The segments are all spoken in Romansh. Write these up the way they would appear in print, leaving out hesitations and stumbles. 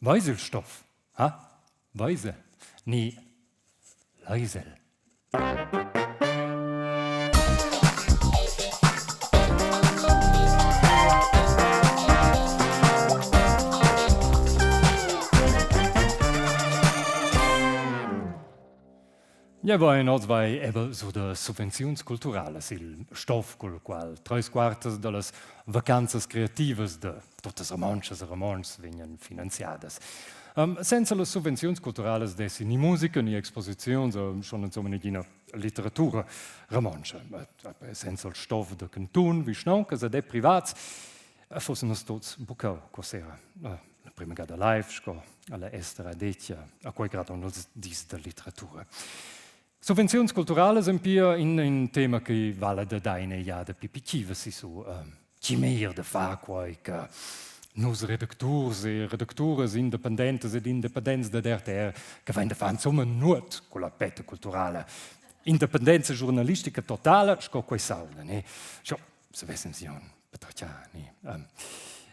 Veis il stoff? Ha? Veise? Ni leisel? Ja bein, oz vai eben sur da subvenziuns culturalas, il stoff cul qual treis quartas dallas vacanzas creativas da tuttas romontschas e romontschs vegnan finanziadas. Um, senza las subvenziuns culturalas dessi ni musica ni exposiziuns, schon insomma nagina litteratura romontscha. Senza il stoff da cantun, vischnauncas ed privats fossen nus tuts buca qua sera. La prima gada live sco alla estera dettia a quei grad els dis da litteratura. Subvenziuns culturalas en pia in, in tema che vala da daine ja da pipitiva si su um, chi meir da far quai che nus redacturs e redacturas independentes ed independents da RTR che vain da far insomma nuot con la petta culturala. Independenza giornalistica totala sco quei sauna, ne? Scho, se vessen si on patraccià, ne? Um,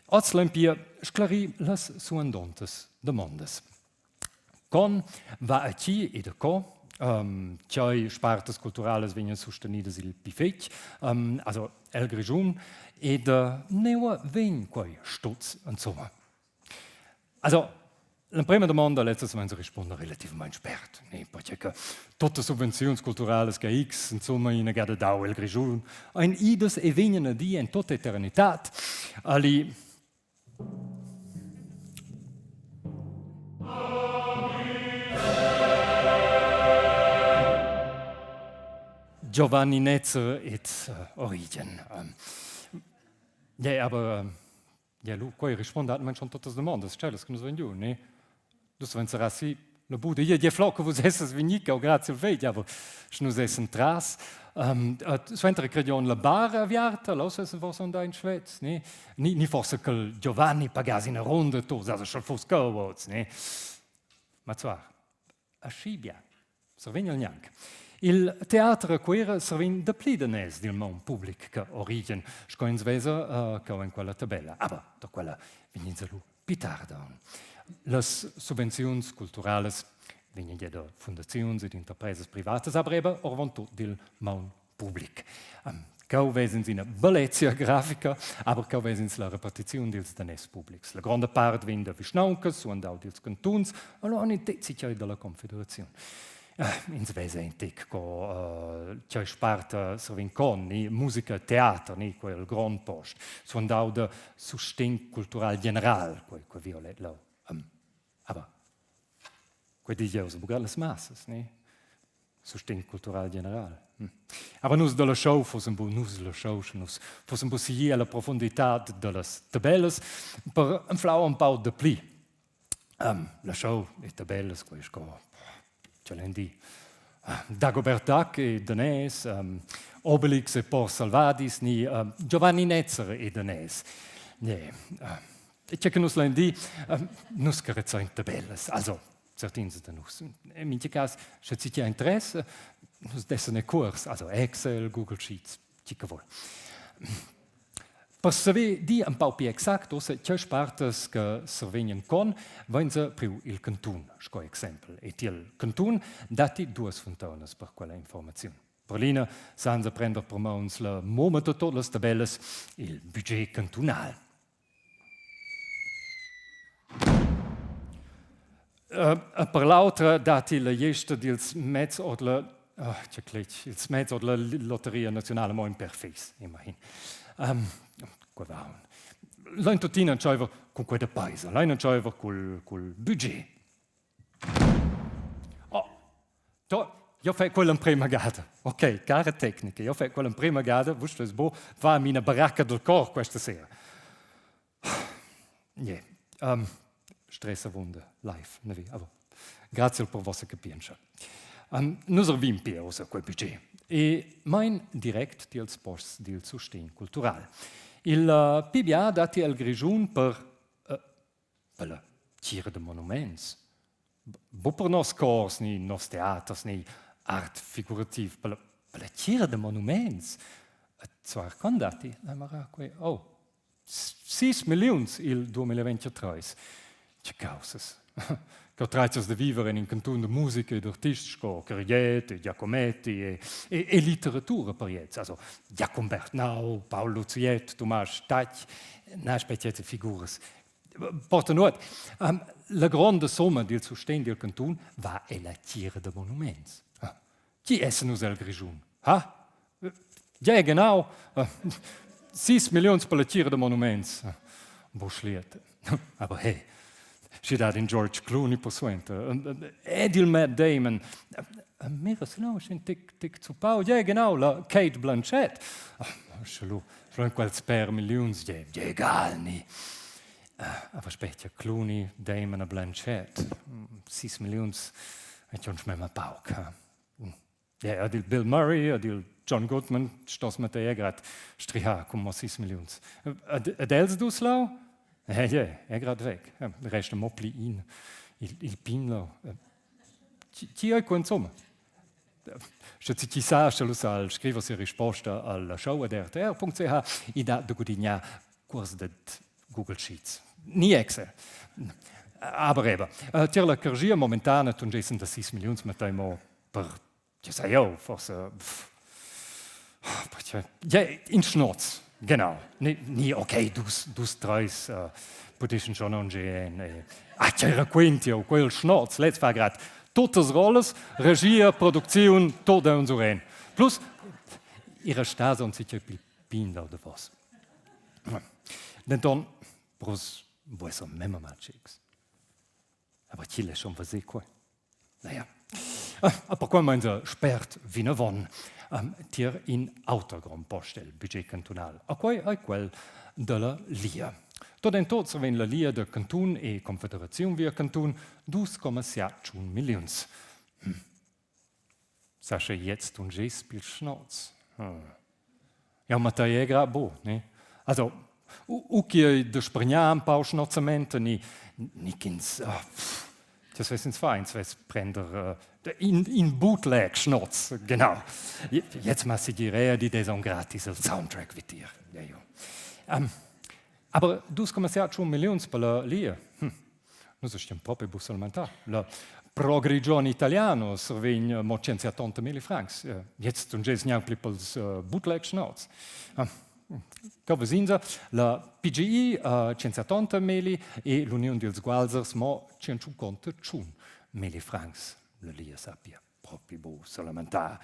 oz l'empia sclarì las suandontas domandas. Con va a chi e da co? Um, tgei spartas culturalas vegnan sustenidas il pli fetg, um, also el Grischun, ed uh, neua vegn quei stutz insomma. Also, l'emprema domanda lezza savein rispunder relativamain spert, ne, perché che totas subvenziuns culturalas che X insomma ina gada dau el Grischun ein idas e vegnan a dir en tota eternitad, ali Giovanni Netzer et Origen. Ja, aber ja, lu quei risponda man schon totas demandas, tschellas che nus vein giu, ne? Dus vein serassi la buda. Io die flocca vus esses vegni grazie al vegl, aber sche nus essen tras. Um, suenter credion la bar aviarta, los essen forse andà in Schweiz, ne? Ni, ni forse che Giovanni pagas ina ronda tos, also sch'el fuss cheu oz, ne? Ma zwar, aschi bien, survegn el gnanc. Il teater a Cuira survegn dapli daners dil maun public che Origen, sco ins vesa uh, cheu en quella tabella. Aber da quella vegn ins lu pli tard aunc. Las subvenziuns culturalas vegnan gia da fundaziuns ed interpresas privatas, aber eben oravontut dil maun public. Um, cheu vesens ina bellezia grafica, aber cheu vesens la repartiziun dils daners publics. La gronda part vegn da vischnauncas, suandau dils cantuns, allora in tec dalla Confederaziun. Ins vesa in tec co uh, tgei sparta servin con, ni musica, teater, ni quel grond post, suandau da sustegn cultural general, quei, quei violet lau. Um, aber quei di jeu buca las massas, ni? Sustegn cultural general. Hm. Aber nus dalla show fossen bu nus la show, sche nus fossen bu siglir alla profunditad dallas tabellas per anflar un pau de pli. Um, la show e tabellas, quei sco ce l'en di. Dagobert Duck e Danès, um, Obelix e Pors Salvadis, ni um, Giovanni Netzer e Danès. Nee, uh, e che nus l'en di, um, nus carezzain tabellas. Also, certins da nus. In mincha cas, sche ti ha interesse, nus dessen e curs, also Excel, Google Sheets, chi che vuol. Per saver dir un pau più exact, ussa tge spartas che survegnan con, vainsa priu il cantun sco exempel. E tiel cantun datti duas fontaunas per quella informaziun. Per l'ina sanza prender per mauns la moma da tot las tabellas, il budget cantunal. Uh, per l'autra datti la gesta dils mezs ord la oh, tge cletg, ils mezs ord la lotteria nazionala mo in perfis, immerhin. Um, qua va un. Lein tuttina entscheiver cun quei da peisa, lein entscheiver cul, cul budget. Oh, to, io fai quella emprema gada. Ok, cara tecnica, io fai quella emprema gada, vus stueis bo va a mina baracca del cor questa sera. Yeah. Um, stress avunda live, ne vi, aber grazie per vossa capientscha. Um, nus arvim pia ussa quel budget e mein direct tiels posts dil sustegn cultural. Il uh, PBA datti el Grischun per uh, per la tgira de monuments. Bu per nos cors ni nos teaters ni art figurativ, per la, per la tgira de monuments. Zwar con datti? Oh, 6 milliuns il 2023. Tge caussas. Che tratgas da viver en in cantun da musica e d'artists sco Carigiet e Giacometti e, e, e litteratura per gliez. Also Giacombert Nau, Paul Luziet, Tumasch Tach, na speziette figuras. Porta nuot. Um, la gronda somma dil sustegn dil cantun va ella tgira da monuments. Chi essen nus el Grischun? Ha? Ja, genau. Sis milliuns per la tgira da monuments. Bo schliet. Aber hey, schi dat in George Clooney persuenter. Ed il Matt Damon. Mira, se no, in tic tic zuppau. Ja, genau, la Kate Blanchett. Sche lu, sche quels per milliuns, ja, ja, egal, ni. Aber spetga, Clooney, Damon e Blanchett, sis milliuns, è schon memma pauc. Ja, ed il Bill Murray ed il John Goodman stos metter er grad strihar cun mo sis milliuns. Ed, ed els dus lau? Eh, ja, è grad weg. Resta mo pli in, il, il pin lau. Chi è qua insomma? Sche ti chi sa, sche lu sa el scriver sia risposta alla show ad rtr.ch i dat da gudignar cuors dad Google Sheets. Ni Excel. Aber eben, tier la cargia momentana tun jason da 6 milliuns mettai mo per, che sai eu, forse ja, in Schnurz, genau. Ni, ni okay, dus, dus treis uh, pudischen schon angehen. E, ah, che raquinti, quel Schnurz, lez fa grad totas rollas, regia, producziun, tot è unser en. Plus, ihre Stase und sicher pil pin da vos. Denton, pros vuoi memma magics. Aber chi è schon versé quai? Naja. Ah, perquai meinsa spert vinavon um, tier in auter grond post el budget cantunal. A quei ei quel dalla Lia. Tot en tot vegn la Lia da cantun e Confederaziun via cantun 2,7 milliuns. Hm. Sascha jetzt und gest pil Schnoz. Hm. Ja, ma tai è gra bo, ne? Also, u chi da spregnar un pau schnozzamento, ni, ni ch'ins... Oh, das vess ins far, ins vess prender uh, in, in bootleg Schnotz, genau. Jetzt ma si dire di des on gratis il soundtrack vi dir. Ja, ja. Um, aber 2,7 millions per la Lia. Hm. Nus stiam propi buc lamentar. La Pro Grigione Italiano survegn mo 170 francs. Jetzt sun gest gnanc pli pels bootleg schnauz. Co vesinza la PGI 170 meli e l'Uniun dils Gualsers mo 151 meli francs. La Lia sappia propi bu solamentar.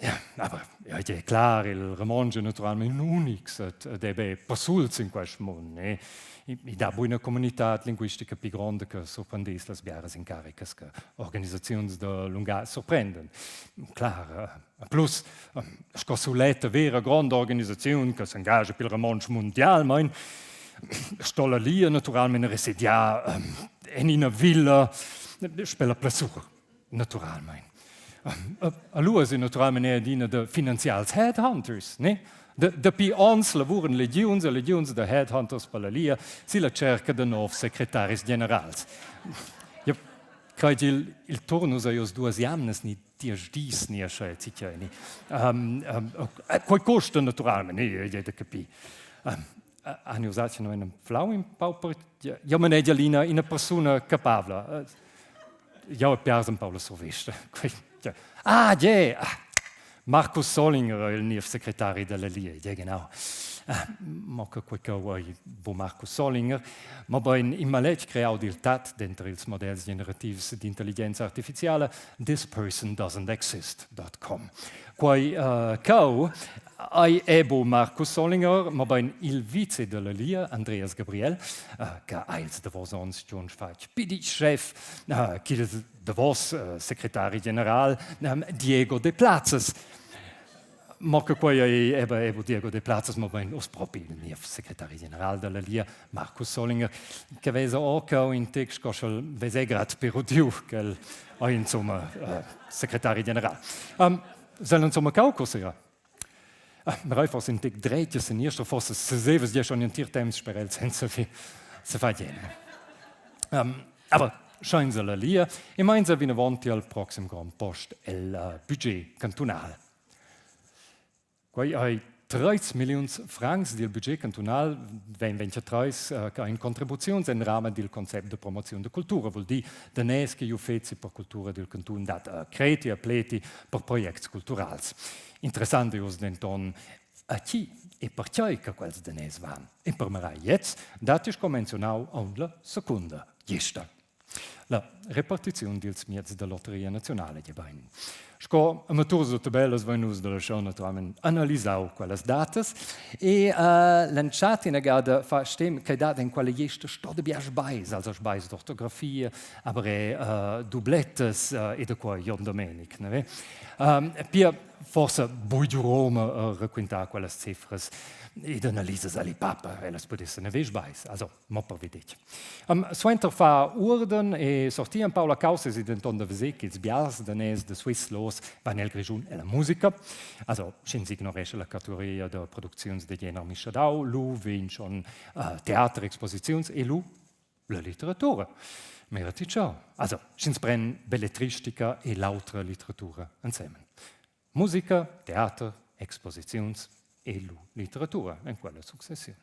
Ja, aber ja, è klar, il romontsch è naturalmente unics ed è be persuls in quest mund. Ne? I, i dà buina comunità linguistica più gronda che sorprendess las biaras incaricas che organisaziuns da lungatg sorprenden. Klar, plus sco suletta vera gronda organisaziun che s'engascha pel romontsch mundialmein, sto la Lia naturalmente resediar en ina villa sper la Plessur. Naturalmein. Allura si naturalmein er adina da finanzials headhunters, ne? Dapi onns lavuran legiuns e legiuns da headhunters per la Lia silla tscherca da novs secretaris generals. Ja, crei il, il turnus ei oz duas jamnas ni diesch dis ni aschia citgei ni. Um, um, quei costa naturalmein, ne, ei da capir. Um, han usat no in flau in pauper ja manegia l'ina ina persuna capavla. Jau ho piars ün pau la survista. Ah, yeah! Ah, Markus Solinger, il niev secretari della Lia, ja genau. Ah, mo che quei cheu ei bu Markus Solinger, mobein in maletg creau dil tat denter ils models generativs d'intelligenza artificiala thispersondoesn't-exist.com. Quei uh, cheu ei è bu Markus Solinger, mobein il vice della Lia, Andreas Gabriel, uh, che ha ils davos onns giun fatg chef, ch'il davos secretari general Diego Deplazes. Mo che quei ei eben eben Diego Deplazes, mobein uss propi il niev secretari general dalla Lia, Markus Solinger, che vesa o cheu in tec sco sch'el vesa grad per udiu ch'el ei insomma secretari general. Um, sel insomma cau cosera. Merei forse in tec dretg e seniester, forse sesevas gia schon entir temps sper el senza fi se fa gene. Um, aber schein se la lia e meinsa vinavon al proxim grand post el uh, budget cantunal. Quei ei 3 milliuns francs dil budget cantunal vegn 23 uh, in contribuziuns en rahmen dil concept de promoziun de cultura, vuol dir daners che uffeci per cultura dil cantun dat a creti a pleti per projects culturals. Interessant è oz denton a chi e perchei che quels daners van. E per mirar jetzt dat sco menzionau aunc la secunda gesta. La repartiziun dils mieds da lotteria nazionale je bein. Sco amaturs da tabellas vein nus dalla show naturalmein analisau quellas datas e uh, l'entschatta inagada fa stem che dat en quella gesta sto de bia sbais, also sbais d'ortografia, aber è uh, dublettes uh, e da qua Jon Domenic, ne? Um, pia forse bugiu Roma uh, raquintar quellas cifras ed analisas Alipapa, ellas pudessen haver sbais. Also mo per videtg. Um, suenter fa urden e sortir empau la caussa si denton da veser ch'ils biars daners de Swisslos van el Grischun e la musica. Also, sch'ins ignoresce la categoria da producziuns de gener mischadau, lu vegn schon uh, teater, exposiziuns e lu la literatura. Mira ti ciao. Also, sch'ins pren belletristica e l'autra literatura ensemen. Musica, teater, exposiziuns e lu litteratura en quella successiun.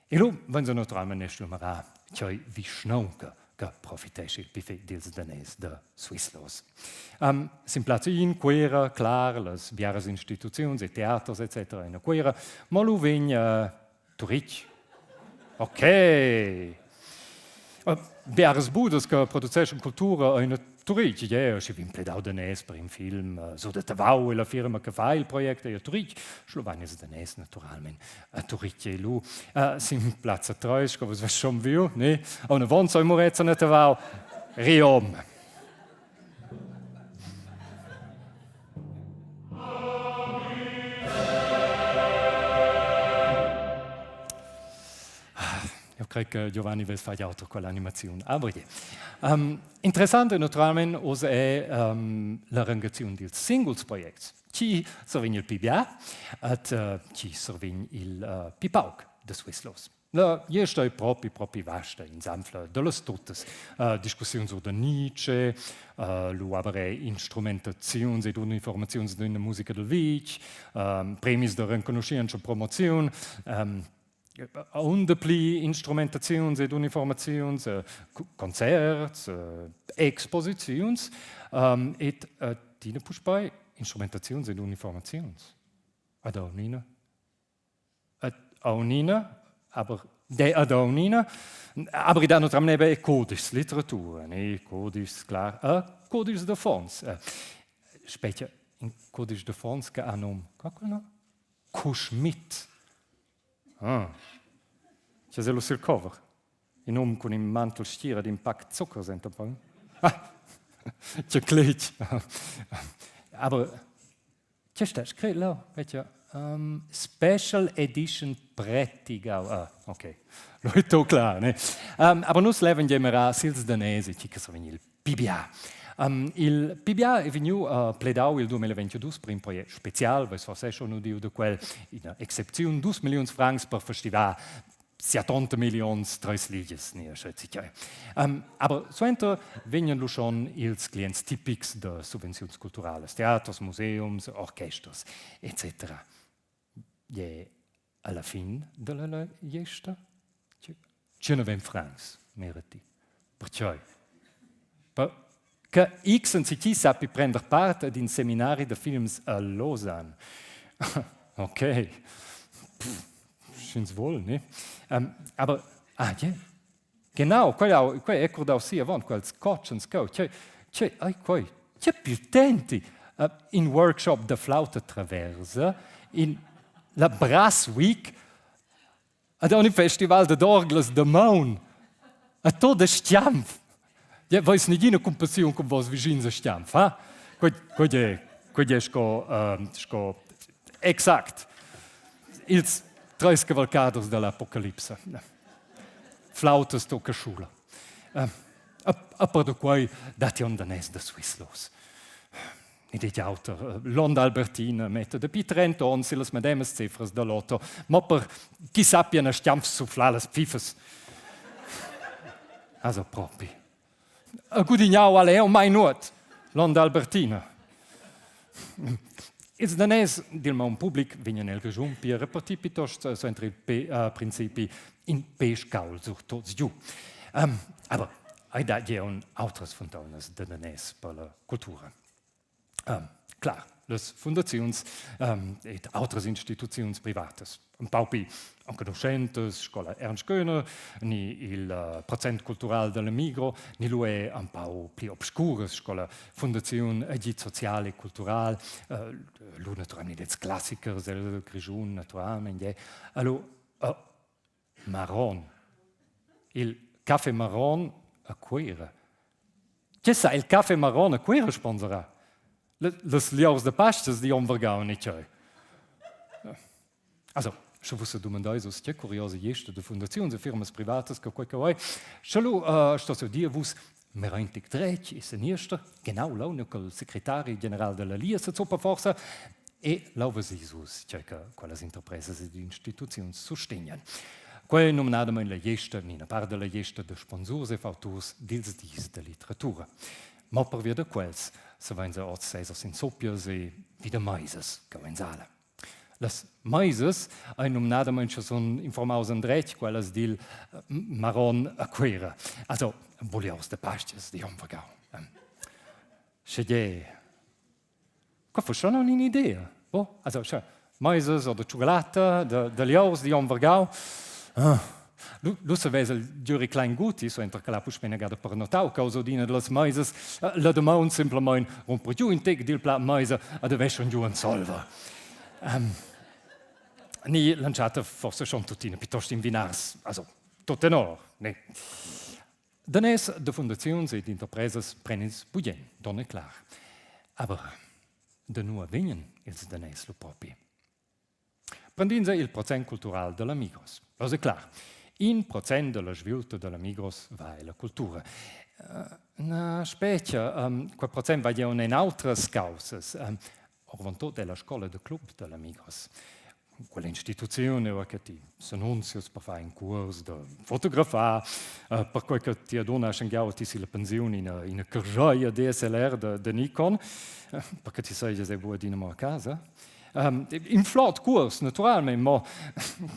E lu vein se naturalmein stumerà tgei vischnaunca che profitesce il pli dils daners da Swisslos. Um, sin plaz in Cuera, clar, las biaras instituziuns e teaters etc. in Cuera, ma lu vegn uh, Turitg. Ok. Biaras budas che produceschan cultura ein a Turitg. Ja, schi vegn pledau daners per in film so da Tavau e la firma che fa il project ei a Turitg. Slovenias daners naturalmein a Turitg e lu uh, sin plazza 3, sco vus veis schon viu, ne? Ohne Wonzo e Murezza a Tavau, Riom. Eu crei che Giovanni vess fatg auter quell'animaziun. Aber je. Um, interessant naturalment oz è um, la rangaziun dils singuls projects. Chi survegn il pi bia et uh, chi survegn il uh, pi pauc de Swisslos. La gliesta ei propi propi vasta, ins anfla dallas tuttas uh, discussiuns sur da Nietzsche, uh, lu aber è instrumentaziuns ed uniformaziuns d'ina musica del vitg, um, premis da renconuschientscha promoziun, um, aun de pli instrumentaziuns ed uniformaziuns, uh, concerts, uh, exposiziuns um, ed uh, Tina puspei instrumentaziuns ed uniformaziuns. Ad Nina. Ad aunina, aber de ad aunina, aber i dà naturalmente be codischs, litteratura, ne codischs, clar, uh, codischs d'affons. Uh, spetga, in codisch d'affons che ha nom, qua quel nom? Kuschmidt. Ah. C'è lo sul cover. In um cun in mantel stgira ed in pac zucker senta pon. Ah, che cletg. Aber Tge sta scrit là? Vecchia. Um, special Edition Prättigau. Ah, ok. Lo è tutto klar, ne? Um, aber nus leven gemera sils danesi, chi che so il PBA. Um, il PBA è vegniu uh, pledau il 2022 per in project special, vais forse schon udiu da quel, ina excepziun, 2 milliuns francs per festivar 70 millions treis ligias ni sche tgei. Um, aber suenter vegnan lu schon ils clients tipics da subvenziuns culturales, teaters, museums, orchesters etc. Je alla fin della gesta ce ne ven francs meriti. Perciò per che X en chi sappi prender part ad in seminari da films a Lausanne. okay. Sch'ins vol, ne? Um, aber, ah, yeah. Genau, quei, quei è curdau si avant, quels cotschens cheu. Che, che, ai, quei, che piltenti! Uh, in workshop da flauta traversa, in la Brass Week, ad ogni festival dad orglas da maun. A tot a Stianf. Ja, veis nagina cumpassiun cun vos vischins a Stianf, ha? Quei, quei è, quei è sco, uh, sco exact ils treis cavalcaders dell'Apocalipsa. Flautas tocca schula. Uh, a, a per da quei datti on danès da Swisslos. Ni detg auter, l'onda Albertina metta dapi 30 onns las medemas cifras da lotto, ma per chi sappia na stiamf sufflar las pfifas. Also propi. A gudignau al è mai nuot, l'onda Albertina. Ils daners dil maun public vegnan el Grischun pia reparti piuttost suenter il pe, principi in pesch caul sur tots giu. Um, aber ei dat gie aunc autras fontaunas de daners per la cultura. Um, clar, las fundaziuns um, ed autras instituziuns privatas. Un pau pi enconuschentas, sco la Ernst Göhner, ni il uh, procent cultural della Migro, ni lu è un pau pli obscuras, sco la Fundaziun Agid Social e Cultural, uh, lu naturalmente ils classichers del Grischun, naturalmente. Allo, uh, Maron. Il Café Maron a Cuira. Che sa il Café Maron a Cuira sponsorà? Las lieurs de pastas di on vargau ni cheu. Also, sche vus dumandais uss tge curiosa gesta de fundaziuns e firmas privatas che quei che ei, sche lu uh, sto jeu dir vus meraintig dretg e seniester, genau lau nu quel secretari general della Lia se zoppa forsa, e lau vesis vus tge che quellas interpresas ed instituziuns sustegnan. Quei è numnadamain la gesta, ni ina part della gesta de sponsurs e fauturs dils dis de literatura. Ma pervia da quels se vain se oz sesas in soppias e vida meisas cheu in sala. Las meisas ein numnadamein sche sun informaus endretg quellas dil Maron a Cuira. Also buliaus de pastias di hom vargau. Sche gie, qua fu schon un'idea. Bo, also sche meisas oder tschugolata de, de liaus di hom vargau. Ah. Lu, lu savess il Giuri Klainguti, suenter che l'ha puspei inagada pernotau causa d'ina dallas meisas, la damaun semplamein rumper giu in tec dil plat meisa ed haveschan giu ensolver. Um, ni l'entschatta forse schon tuttina piuttosto in vinars, also tot tenor, ne. Daners de fundaziuns ed interpresas pren ins bugen, don e clar. Aber da nua vegnan ils daners lu propi? Prendin il procent cultural dalla Migros. Also clar, in procent dalla sviulta dalla Migros va ella cultura. Na specia, um, quel procent va ja in outras causas. Um, Oravontut della scola de club dalla Migros. Quella instituzione ora che ti s'annunzias per fare un curs de fotografar, uh, per quei che ti donna ha schengiau ti la pensiun in ina cargiaia DSLR de, de Nikon, uh, perché ti sei già buca adina mo a casa. Um, in flot cuors, naturalmein, mo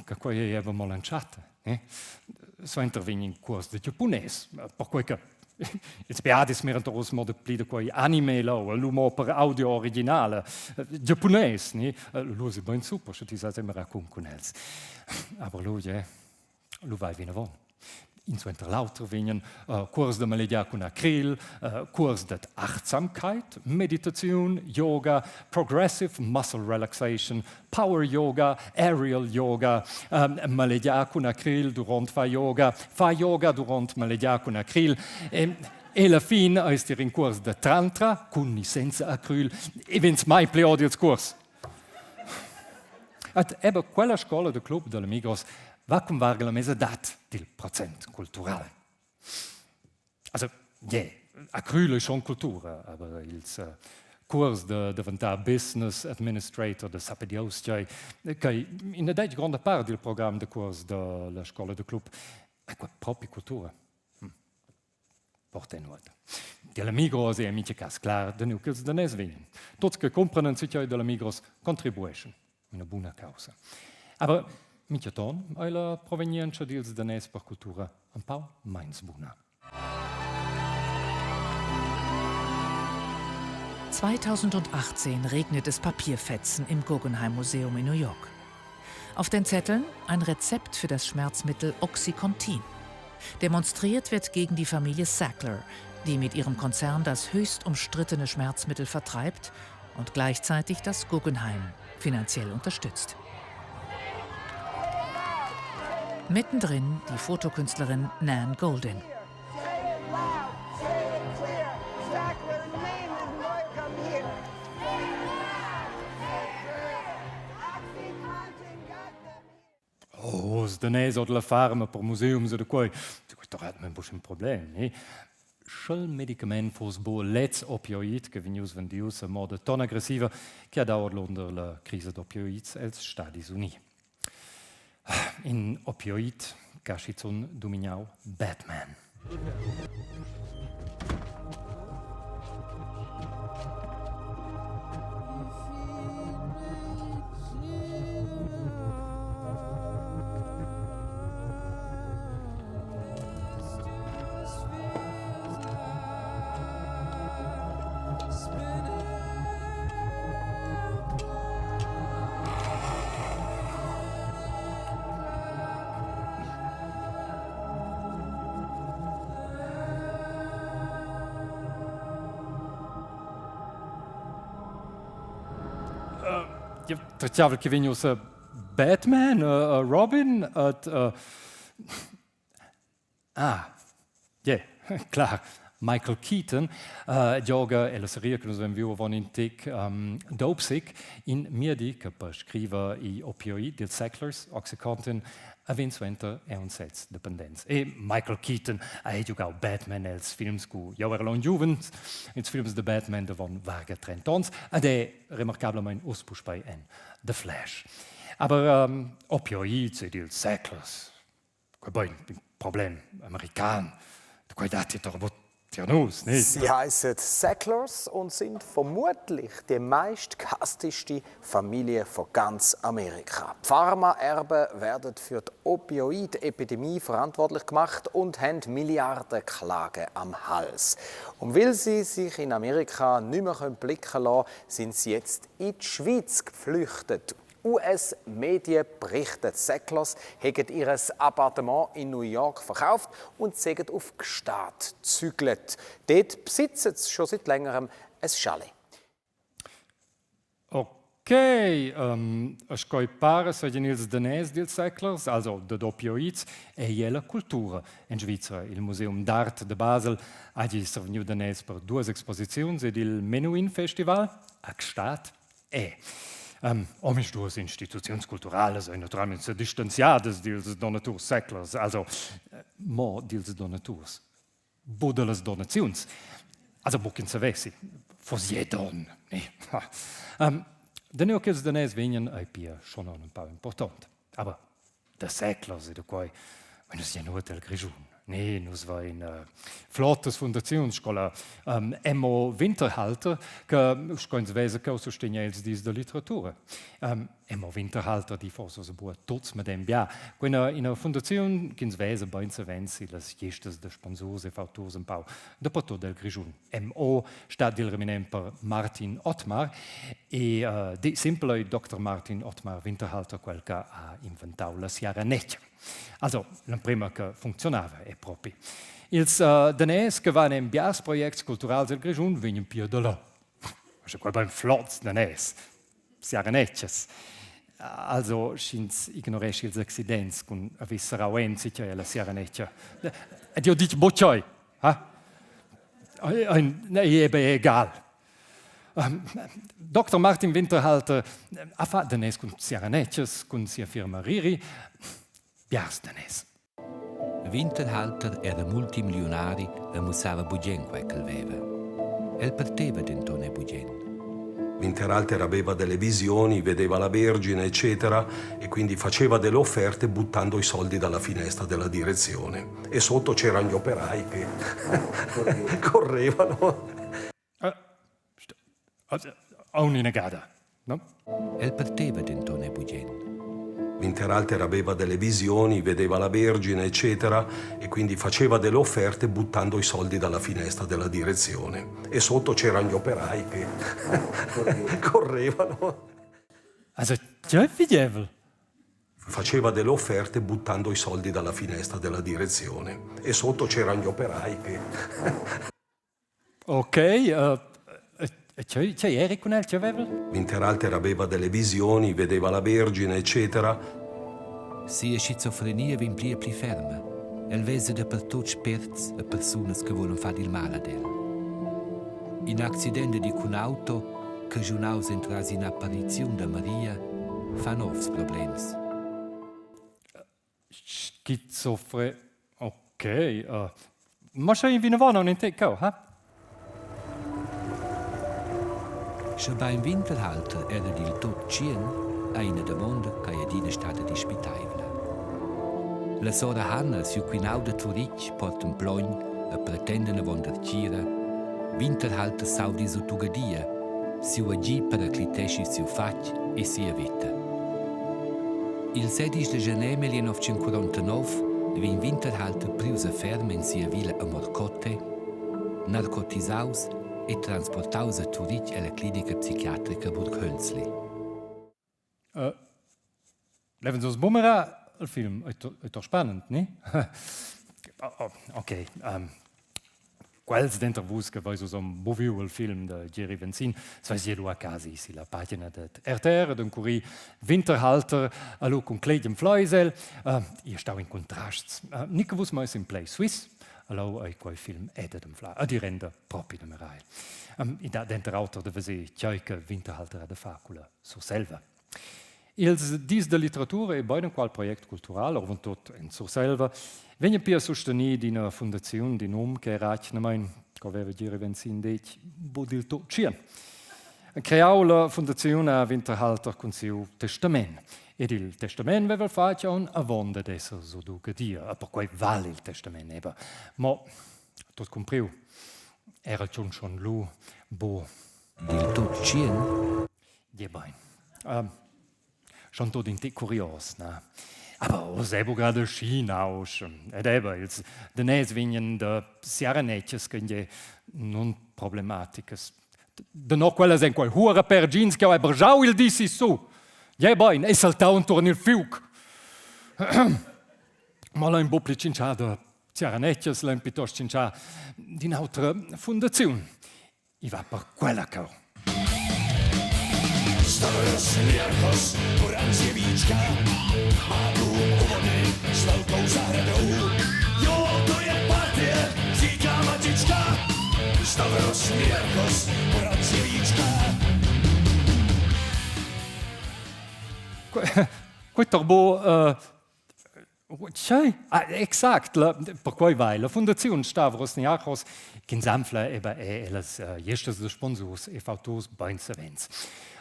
che quei ei eba mo l'entschatta. Eh? Suenter vegn in cuors de giapunès, perquei che ils beadis miran oz mo de pli de quei anime lau, lu mo per audio originale, giapunès, ni? Lu si bein super, sche ti sai immer cun cun els. Aber lu, je, lu vai vinavon. In suenter l'auter vegnan uh, cuors da malegiar cun acril, uh, cuors dad Achtsamkeit, Meditaziun, Yoga, Progressive Muscle Relaxation, Power Yoga, Aerial Yoga, um, malegiar cun acril duront far yoga, far yoga duront malegiar cun acril. E, e la fin eis dir in cuors da Tantra cun ni senza acril e vegns mai pli ord ils cuors. Ad eben quella scola de club dalla Migros va cun varga la mesadad dil procent cultural. Also, yeah, acryl è schon cultura, aber ils uh, curs de daventar business administrator de sape Dios tgei, che ina detg gronda part dil program de curs della scola de club è qua propi cultura. Hm. Porta nuot. Della Migros è in mincha cas clar da nu ch'ils daners vegnan. Tuts che cumpran enzatgei dalla Migros contribueschan una buna causa. Aber minchaton ei la provenienza dils daners per cultura un pau meins buna. 2018 regnet es Papierfetzen im Guggenheim Museum in New York. Auf den Zetteln ein Rezept für das Schmerzmittel Oxycontin. Demonstriert wird gegen die Familie Sackler, die mit ihrem Konzern das höchst umstrittene Schmerzmittel vertreibt und gleichzeitig das Guggenheim finanziell unterstützt. Mittendrin die Fotokünstlerin Nan Goldin. Oh, daners oder la farma per museums oder quei. Questo hat man buc in problem, ne? Sch'el medicament foss buc lez opioid che vegnius vendius a moda ton aggressiva che ha dau ordlunder la crisa d'opioids els Stadis Unii. In opioid che ha schizun dumignau Batman. Tgei che vegn ussa Batman, Robin ed Ah, yeah, clar. Michael Keaton gioga ella seria che nus vein viu avon in tec Dopesick, in miedi che prescriva igl opioid dils Sacklers, Oxycontin, e vegn suenter aunc sez dependents. E Michael Keaton ha giugau Batman els films cu jau era aunc giuvens, ils films de Batman davon varga 30 onns, ed è remarcablamein uss puspei en The Flash. Aber opioids ed ils Sacklers, Quei bein in problem american, quei datti doch buc tier nus, ne? Sie heissen Sacklers und sind vermutlich die meistgehassteste Familie von ganz Amerika. Die Pharmaerben werden für die Opioid-Epidemie verantwortlich gemacht und haben Milliardenklagen am Hals. Und weil sie sich in Amerika nicht mehr blicken lassen sind sie jetzt in die Schweiz geflüchtet. US-Medien berichten, Sacklers hätten ihr Appartement in New York verkauft und seien auf Gstaad gezügelt. Dort besitzen sie schon seit längerem ein Chalet. Ok, sco ei para seigien ils daners dils Sacklers, also dad opioids, ei ella cultura en Svizra. Il Museum d'art de Basel hagi survegniu daners per duas exposiziuns ed il Menuhin Festival a Gstaad è. Omisduas instituziuns culturalas ein naturalmein sedistanziadas dils donaturs Sacklers, also mo dils donaturs, buc dallas donaziuns. Also buc ins savessi, foss je don. Ne? Da nua ch'ils daners vegnan ei pia schon un empau important. Aber da Sacklers e da quei vein nus nuot el Grischun. Nee, nus vein flottas fundaziuns sco la Emo Winterhalter, che sco ins vesa cheu sustegna ils dis da litteratura. Emo Winterhalter, di forsa buca tuts medem bia. Quella ina fundaziun ch'ins vesa bein savens sillas gliestas da sponsurs e fauturs empau dapertut el Grischun. MO stat dil reminent per Martin Ottmar e di simpel ei Dr. Martin Ottmar Winterhalter quel che ha inventau la siaranetga. Also l'emprema che funzionava è propi. Ils daners che van en biars projects culturals el Grischun vegnan pia da là. Also quei bein flots daners, siaranetgas. Also sch'ins ignoresce ils accidents cun avess serrau ensi la siaranetga. Ed io ditg buc ha? Ei è egal. Dr. Martin Winterhalter ha fatg daners cun siaranetgas, cun sia firma Riri, biars daners. Winterhalter era multimilliunari e mussava bugen quei ch'el veva. El parteva denton è bugen. Winterhalter aveva delle visioni, vedeva la Vergine, eccetera, e quindi faceva delle offerte buttando i soldi dalla finestra della direzione. E sotto c'erano gli operai che correvano. Aunc ina gada, no? El parteva denton è bugen. Winterhalter aveva delle visioni, vedeva la Vergine, eccetera, e quindi faceva delle offerte buttando i soldi dalla finestra della direzione. E sotto c'erano gli operai che correvano. Also, tgei fideivel? Faceva delle offerte buttando i soldi dalla finestra della direzione. E sotto c'erano gli operai che... Ok, tgei tgei eri cun el, tgei vevel? Winterhalter aveva delle visioni, vedeva la Vergine, eccetera. Sia schizofrenia vegn pli e pli ferma. El vesa dapertut spérts e persunas che vulan far il mal ad el. In accident di cun auto, caschunaus entras ina appariziun da Maria, fa novs problems. Schizofre... Ok. Ma sche vinavon aunc in tec cheu, ha? Schebein Winterhalter era dil tut tschien, ei ina damonda ch'ei adina stada dispiteivla. La sora Hanna, siu quinau da Turitg, porta in plogn e pretenda avon dertgira. Winterhalter s'audi sut tugadia, siu agir pericliteschi siu fatg e sia veta. Il 16 de gener 1949 vegn Winterhalter prius a ferm en sia villa a Morcote, narcotisaus e transportaus a Turitg ella clinica psichiatrica Burghölzli. Leven sos bumera il film è doch spannend, ne? Ok. Quels denter vus che veis uss buviu il film da Gieri Venzin, sveis lu a casa silla pagina dad RTR ed encurì Winterhalter allo cun Clegem Fleisel. Uh, Ihr stau in contrasts. Uh, ni che vus meis in Play Swiss, allo ei quei film è dad anflar, ad i renda propi da mirar. Um, I dat denter auter da veser tgei che Winterhalter ha da far culla Surselva. Ils dis da litteratura e beinenqual project cultural, oravontut en Surselva, vegnan pia susteni d'ina fundaziun d'in um che era atgnamain, co aveva Gieri Venzin detg, buc dil tut tschien. Creau la fundaziun ha Winterhalter cun siu testament. Ed il testament veva el fatg aunc avon dad esser surduca dir, e perquei val il testament eben. Mo tot cumpriu era el tschun schon lu bo. Dil tut tschien? Gie bein. Um, schon tot in tic curios, na? Aber oz è buca da schi nausch. Ed eben, ils daners vegnan da siaranettas che non problematicas. Da no quellas en quei hura per jeans che ho bergiau il di sissu. Gie bein, ei saltau intuorn il fiuc. Ma lein buc pli tschintschar da siaranettas, lein piuttost tschintschar d'in'autra fundaziun. I va per quella cheu. Stavros Niarchos, Poranzievíčka, má dům u vody s velkou zahradou. Jo, to je partie, říká matička. Stavros Niarchos, Poranzievíčka. Quei torbo uh, Tgei? Ah, exact, la, perquei vai la fundaziun Stavros Niarchos ch'ins anfla eben è ellas uh, gliestas da sponsurs e fauturs bein savens.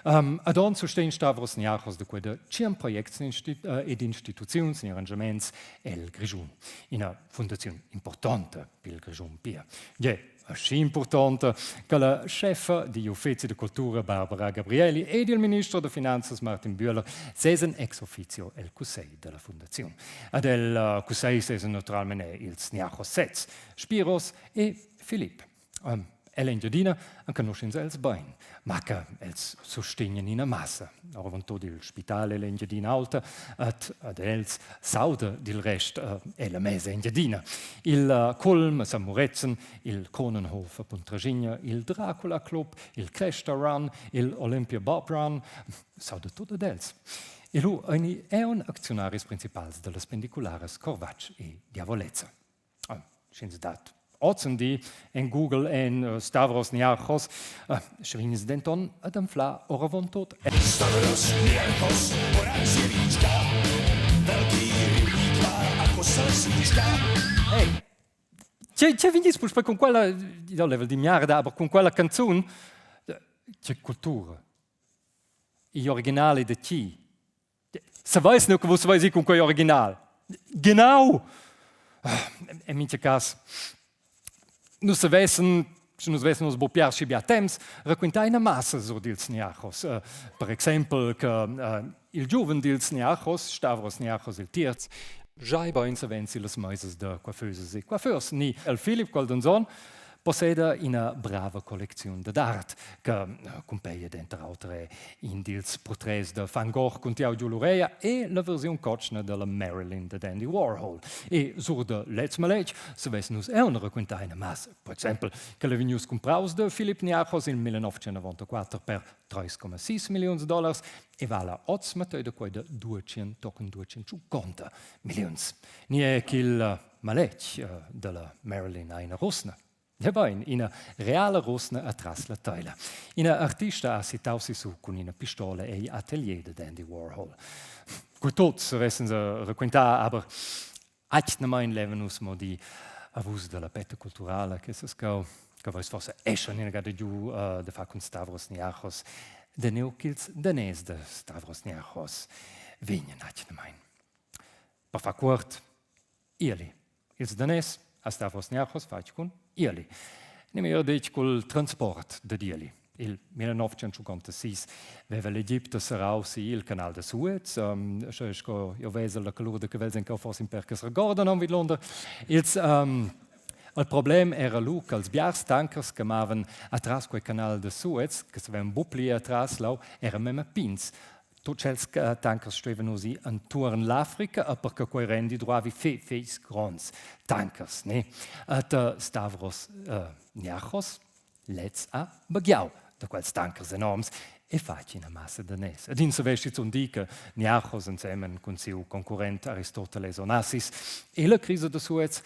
Um, ad onn sustegn Stavros Niarchos da quei da tschien projects instit uh, ed instituziuns ni arrangiaments el Grischun. Ina fundaziun importanta pil Grischun pia. Gie, aschi impurtonta che la scheffa digl uffeci da cultura Barbara Gabrielli ed il ministro da finanzas Martin Bühler sesen ex officio el cussegl della fundaziun. Ad el uh, cussegl sesen naturalmente ils Niachos sez, Spiros e Filip. Um, Ell'Engiadina enconusch'ins els bein, ma che els sustegnan ina massa. Oravontut il spital ell'Engiadina Alta ed ad els sauda dil rest uh, ella mesa Engiadina. Il uh, Culm a San Murezzan, il Kronenhof a Puntraschigna, il Dracula Club, il Cresta Run, il Olympia Bob Run, sauda tut ad els. E lu ein eon acziunaris principals dallas pendicularas Corvatsch e Diavolezza. Ah, sch'ins dat ozendi en Google en eh, Stavros Niarchos, eh, sche vegn denton ad anflar oravontut. Stavros Niarchos, Oranževíčka, velký rybník má a kosa lesíčka. Hey, Tge, tge vegnis puspei cun quella, io level di miarda, aber cun quella canzun, tge cultura. Igl original è da chi? Saveis nu che vus veis cun quei original? Genau! En mintga cas, nus savessen, sche nus vessen nus buc piars schi bia temps, raquintar ina massa sur dils Niarchos. Uh, per exempel che uh, il giuven dils Niarchos, Stavros Niarchos il tierz, giai bein savens sillas meisas da coiffeusas e coiffeurs, ni el Philipp Goldenson posseda ina brava collecziun dad art che eh, cumpeglia denter auter in dils portrets da Van Gogh cun tiau giu l'ureia e la versiun cotschna dalla Marilyn da Andy Warhol. E sur da lez maletg savess nus aunc raquintar ina massa. Per exempel che la vegnius cumpraus da Philipp Niarchos in 1994 per 3,6 milliuns dollars e vala oz matei da quei da 200 tochen 250 milliuns. Ni è ch'il maletg eh, dalla Marilyn ha ina rusna. Ebein, ina reala rusna atras la teila. Ina artista ha citau sissu cun ina pistola egl atelier dad Andy Warhol. Cu tuts savessen se raquintar, aber atgnamain leven nus mo dir a vus dalla petta culturala che ses cau, che vois forse è schon ina gada giu uh, de far cun Stavros Niarchos, de neu ch'ils daners de Stavros Niarchos vegnan atgnamain. Per far cuort, Ieli. Ils daners ha Stavros Niarchos fatg cun ieli. Ni meglier detg cul transport dad ieli. Il 1956 veva l'Egipto serrau si il canal da Suez, um, sche sco io vesa la colur da cavels en forse in per che regordan on vidlonder. Ils um, il problem era lu che els biars tankers che mavan atras quei canal da Suez, che savevan buc pli atras lau, eran memma pigns. Tut tschels tankers stuevan uss ir entuorn l'Africa, e per che quei rendi drovavi fetg fetg gronds tankers, ne? Da Stavros Niarchos, lez ha baghiau da quels tankers enorms e fatg ina massa daners. Ed ins savess schizun dir che Niarchos ensemen cun siu concurrent Aristoteles Onassis e la crisa da Suez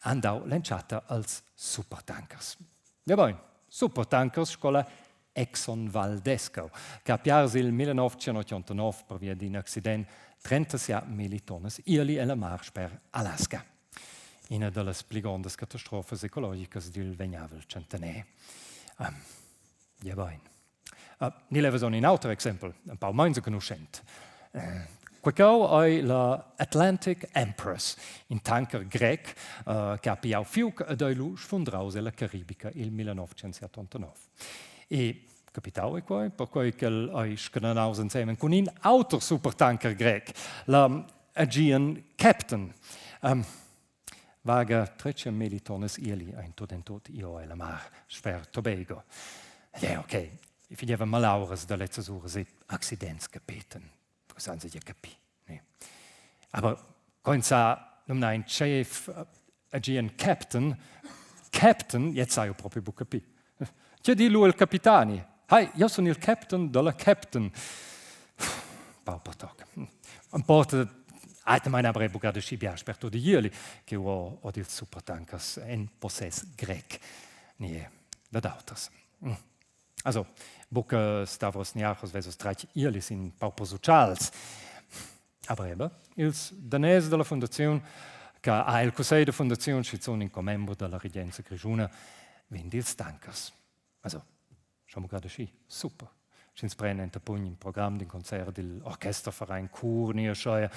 han dau l'entschatta als supertankers. Ja bein, supertankers sco la Exxon Valdez che ha piars il 1989 pervia d'in accident 36 milli tonnas ieli ella mar sper Alaska. Ina dallas pli grondas catastrofas ecologicas dil vegnavel tschentaner. Um, ja bein. Uh, ni levas on in auter exempel, un pau meins enconuschent. Uh, Quei ei la Atlantic Empress, in tanker grec uh, che ha pigliau fiug ed ei lu sfundraus ella Caribica il 1979. E capitau ei quei, perquei ch'el ei scanaus ensemen cun in auter supertanker grec, la Aegean Captain. Um, vaga 13 tonnas ieli ein tut en tut io ella mar sper Tobago. Ja, ok, i figeva malauras da lezzas uras e accidents capeten, cosa han sie ja capì. Ne? Aber coinza numna ein chef Aegean Captain, Captain, jetzt sai io proprio buc capì. Tge di lu il capitani? Hai, io sun il captain dalla captain. Pauper toc. Un porta Altemein aber buca da schi bia sper tot ieli che ho od ils supertankers en possess grec ni dad auters. Also, buca Stavros Niarchos vesos tratg ielis in paupers utschals. Aber eben, ils daners dalla fundaziun, che ha il cussegl da fundaziun schizun in commembro dalla regenza grischuna, vegn dils tankers. Also, schon gerade schi, super. Sch'ins pren enta pugn in program d'in concert dil Orchesterverein Chur ni aschia,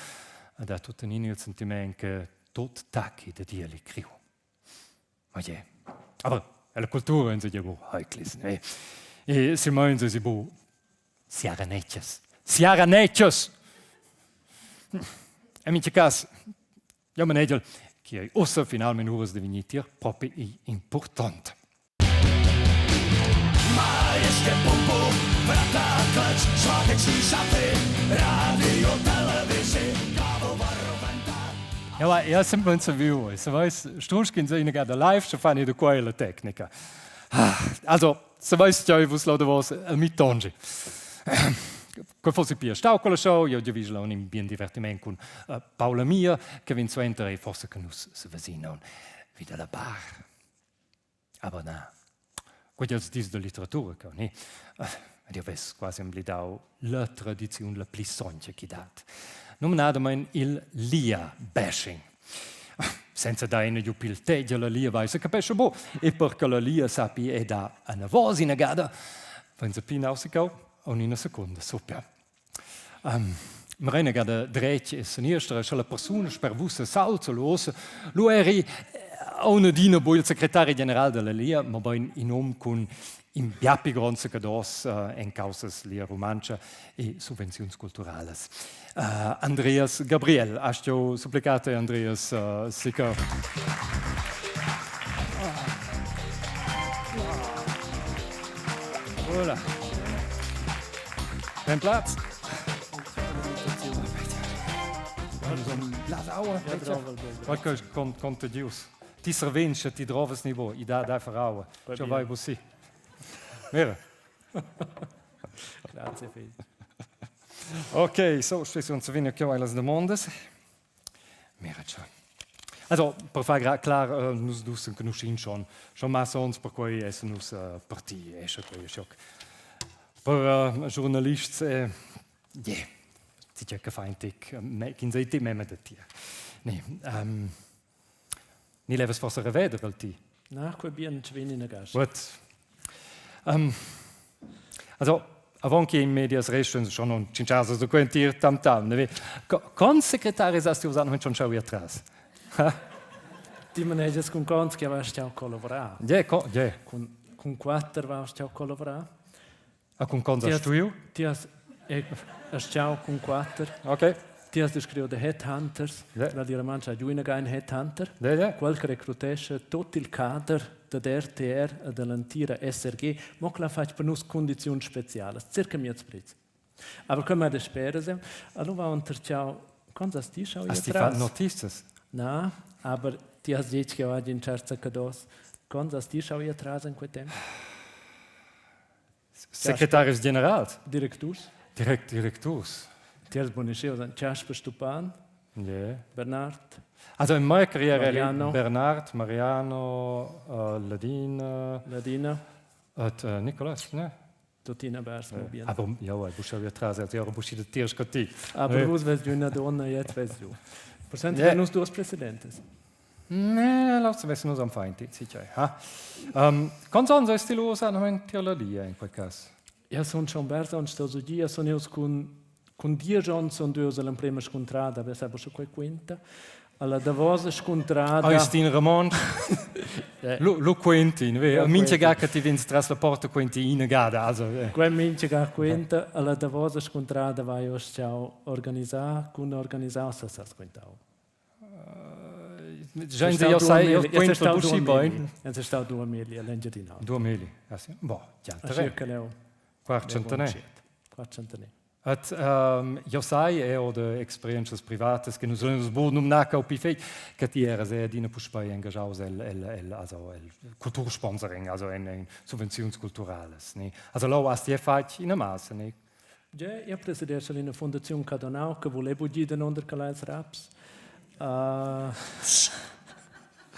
da tuttenina il sentiment che tot tacchi da dir criu. Ma je. Aber la cultura in se bu heiklis, ne? E silmeins si bu siaranetches. Siaranetches! En mincha cas, io manegel che ei ussa finalmein uras de vegnir tier propi important. Má ještě pumpu, vrata, kleč, sváteční šaty, rádio, televizi, kávovar, Ja, ja sempre saviu, se vais strusch ch'ins ina gada live, sche fan da quella la tecnica. Also, se vais tgei vus lau davos el mi tongi. Quei fossi pia stau quella show, jeu giavischel aunc in bien divertiment cun uh, Paula Mia, che vegn suenter e forse che nus se vesinan vi dalla bar. Aber na, quei els dis da litteratura cheu, ne? Ed jeu vess quasi emblidau la tradiziun la pli sontga chi dat. Numnadamein il Lia-Bashing. Senza dar ina giu pil tetg alla Lia vai se capescha bu. E per che la Lia sappi e da anavos ina gada, vein se pinau si cau aun ina secunda suppia. Um, Marina gada dretg e seniestra, sche la persuna sper vus salza lu ossa, lu eri aunc adina bu il secretari general della Lia, mobein in um cun in biapi grond secados uh, en causas Lia Rumantscha e subvenziuns culturalas. Uh, Andreas Gabriel, hast du supplicate Andreas uh, sicher. Voilà. Ben Platz. Qualche contagius. Ti servens ti drovas niveau, i da dai far aua. Ciao vai bussi. Mira. Grazie Fede. Ok, so, stesso uns venir cheu las domandas. Mira ciao. Also, per far clar, uh, nus dus enconuschin schon, schon massa ons, perquei essen nus uh, parti, esce quei schoc. Per uh, giornalists, eh, yeah, si c'è che fa in tic, ch'ins ei ti mema da tier. Nee, um, ni levas forsa reveder al ti? Na, quei bien vegn in gas. Gut. Um, also, avant che in medias resten schon non cinciasa so quentir tam tam, ne? Con secretaris hast du usat schon schau atras? Ti manegias cun cons che avast jau collavorà? Yeah, co yeah. Cun, cun quatter avast jau collavorà? A cun cons hast du? Ti has hast cun quatter. Ok. Ti has descritto de Headhunters. Yeah. La Diramancha giu ina ein Headhunter. Yeah, yeah. Quel che recrutesce tot il kader dad RTR e dall'entira SRG, mo che l'ha fatg per nus condiziuns specialas, circa miez prez. Aber come da speras, allora va un terciau, quando hast ti schau Hast ti fatg notizas? Na, aber ti has detg che hagi in certa cados. Quando hast ti schau ir tras in quei temps? Secretaris generals? Directurs. Direct directurs. Ti has bunisceu, Chasper Stupan, Yeah. Bernard. Also in meiner Karriere Mariano. Bernard, Mariano, uh, Ladina, Ladina. Et uh, Nicolas, ne? Tuttina bers mo bien. Aber ja, ich busche ja tras, also ja, busche de tiers che Aber vus ves una donna, jetzt ves du. Procent Yeah. nus duos presidentes. Ne, lass es nus am fein, sicher. Ha? Um, Con son sei stilosa, no in tier la lia in quel cas. Ja, sun schon bers on sto so gia, sun eus cun cun diesch onns sun duos all'emprema scuntrada, aber sai schon quei quinta. Alla davosa scuntrada. Augustin Ramon. Lu, lu quentin, ve, Lu mincha quentin. ga che ti vins tras la porta quenti ina gada, also eh. Quei mincha ga quinta, alla davosa scuntrada vai os ciao organisar, cun organisar sa sa squintau. Già in io sai, io quento busci bain. Es è stau dua miglia l'Engiadina. 2000. Ah, sì? Boh, già, Aschi che leu. Quart centenaire. Quart centenaire. Et io sai e ho de experiences privates che nus nus bo numnar cau pi fetg, che ti eras e adina puspei engagiaus el, el, el, also el Kultursponsoring, also en, en subvenziuns culturales. Ne? Also lau hast ti fatg ina massa, ne? Ja, io presidesso l'ina fondazione Cadonau che volevo gidar under calais raps. Uh,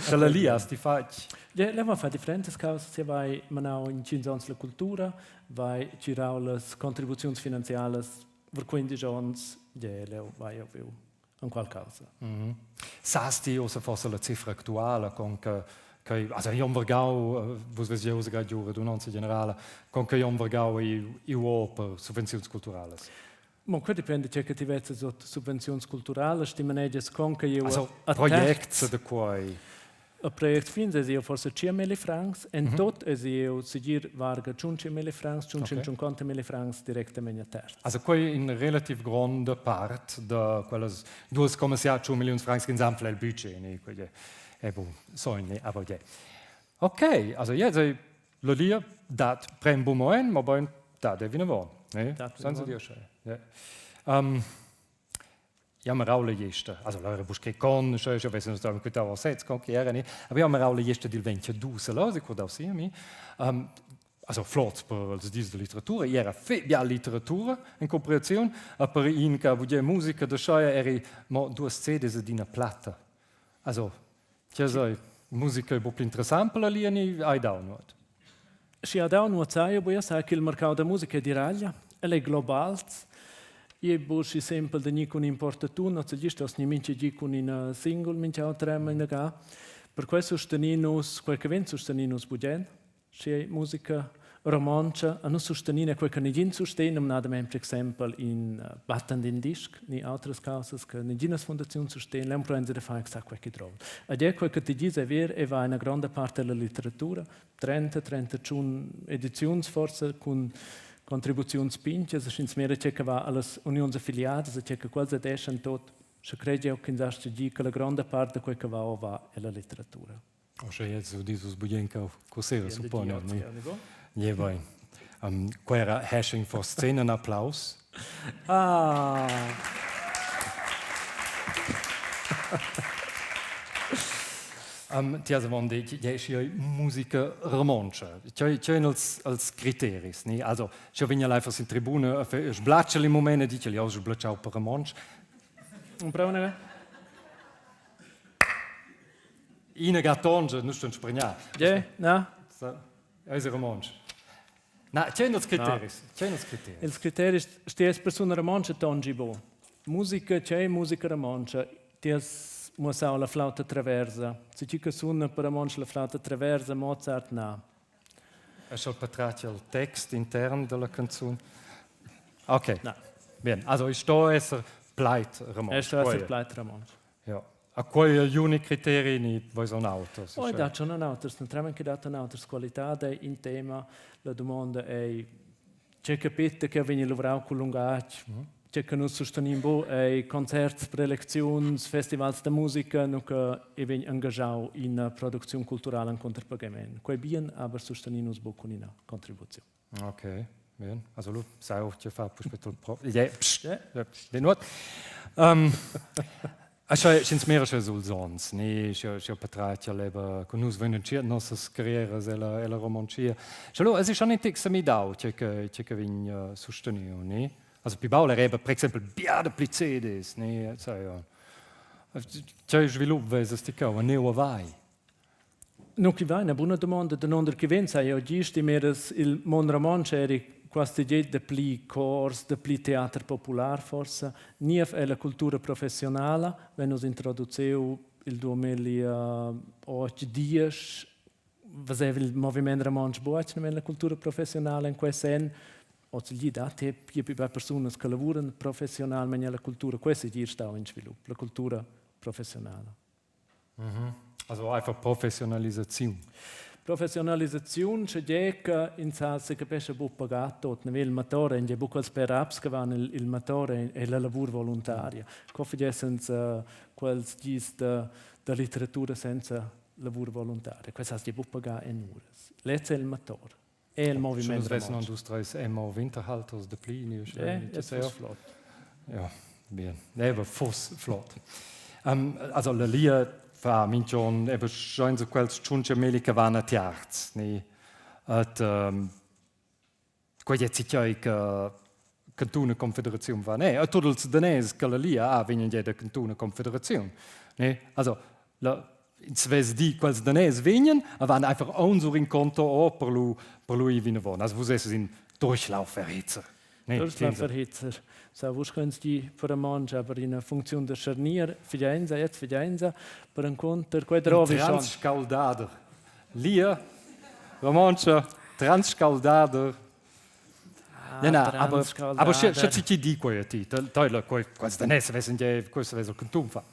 Quella lì hast ti fatg. Ja, leva fa differentes causas, se vai manau in 5 ons la cultura, vai girau las contribuziuns finanzialas per 15 ons, ja, leu vai eu viu en qual causa. Mm -hmm. Sas ti ossa forse la cifra actuala con che che also io vergau vus ves jeu grad giu radunanza generala con che io vergau i per subvenziuns culturales. Ma quei dipende che ti vezza sot subvenziuns culturales, ti manegias con che io Also projects de quei. A project fins es io forse 5.000 francs, en tot es io segir varga 5.000 francs, 550.000 francs directamente a terz. Also quei in relativ gronda part da quellas 2,7 millions francs che anfla il budget, ne, quei è bu, so ne, aber ja. Ok, also jetzt lo lia dat prem bu moen, ma ben dat è vinavon, ne? Dat Senza vinavon. dir schön. Ja. Um, ja, ma raula jesta. Also loro busche con, schön, schon wissen, da mit da sets con che era ne. Aber ja, ma raula jesta dil 22, la, si cordau si mi. Um, also flot per els dis de literatura, i era fe bia literatura in cooperazione, a per in che vuol musica da scheia eri mo duas CDs ed una platta. Also, tja sei, musica è più interessante per la linea, ai download. Si ha dau nuot sai, bo io sai che il mercato da musica è di raglia, el è global. Io busci sempre da ni con importatun, no se gist os ni minche gi con in single minche autrem in ga. Per questo sosteninus, quel che ven sosteninus bugen, si è musica romancia, a non sostenine quel che negin sostenem, nadament per exempel in battend in disc, ni altres causas che neginas fondazioni sosten, l'em proenze de fare exact quel che trovo. Ed è quel che ti dice è ver e va una grande parte della literatura, 30, 31 edizioni forse con contribuzioni pinches, es ins mere che va alle unions affiliadas, che che quasi deschen tot, se crede che in das di che la grande parte quel che va o va è la literatura. O še jetzt so dieses Bujenka cosera, suppone, ne? Ne? Je vai. Um, qual era hashing for Szenenapplaus? Ah. Um, ti has avon detg, ja, schi ei musica romontscha. Tgei tgei ein els, els criteris, ne? Also, sche vegn einfach in tribuna, sblatscha il moment e dice, ja, sblatschau per romontsch. Un prova Ina gatongia, nu ston spregnar. Ja, na. Eis romontsch. Na, tgei ein els criteris? Tgei ein els criteris? Els criteris sties persuna romontscha tongi bo. Musica, c'è musica romontscha, ties muossau la flauta traversa. Se ci che suona per romontsch la flauta traversa, Mozart na. È schon patratg il text intern della canzone? Ok. Na. Bien, also ich sto esser pleit romontsch. È sto esser Quei- pleit romontsch. Ja. A quei gli unici criteri ni voi sono autos. Oi, da schon an auters, non tremen che dat an auters qualità in tema. La domanda è c'è capite che viene lavorau con lungac, c'è che nus sostenim bo è concerts, prelezioni, festivals de musica, no che e vegn engagiau in produzione culturale en contrapagament. Quei bien, aber sosteninus bo con una contribuzione. Ok. Bien. Also lu sai auch che fa puspei il pro. Ja, pst, ja, de nuot. Um, Ascha sch'ins mira sche suls ons, ne, sche sche patratga leva con nus vein entschiet nossas carrieras ella ella romontschia. Sche lu es schon in tic semidau che che che che vegn uh, susteniu, ne? Also pi baul era per exempel bia de pli CDs, ne, sai ja. Tgei svilup vesas ti cheu, neu vai? Nu chi va, üna buna domanda. Danunder chi vegn sai eu gist imeras il Mon Romontsch eri quasi get da pli cors, da pli teater popular forsa. Niev è la cultura professionala, vegn nus introduceu il 2008 diesch vaseva il moviment romontsch buc la cultura professionala in quei senn. Oz gli dat pli più persunas che lavuran professionalmente nella cultura. Questo è gir stau in svilup, la cultura professionala. Mhm. Also einfach Professionalisation. Professionalisaziun sche gie che ins ha secapescha buc pagar tot, ne il motor ein buc quels per raps che van il, il motor è la lavur voluntaria. Co fagessens uh, quels gis da, da litteratura senza lavur voluntaria? Quels has buc pagar en uras. Lez è il motor. È il moviment. Nus vessen dus treis Emma Winterhalters de pli, ni ja, flott. Ja, bien. Eben fuss flott. Um, also la Lia fa minch'on eben schein so quels tschunche meli che van a tiarz, ni? Et um, quei è sicher che cantun e confederaziun van eh, e tuts ils daners che la Lia ha vegnan da cantun e confederaziun. Ne? Also la ins vess di quels daners vegnan a van einfach aunc sur in conto o per lu per lu ir vinavon. Also vus esses in Durchlauferhitzer. Nee, Durchlauferhitzer. So, vus könnt die per romontsch aber ina funcziun da scharnier figenza, jetzt figenza, per encunter quei drovi schon. Transscaldader. Lia, romontscha, transscaldader. Ah, na, na, aber, aber sche, sche ti di quei a ti, teula, quei, quels daners vessen ja, questo vess il cantun fa.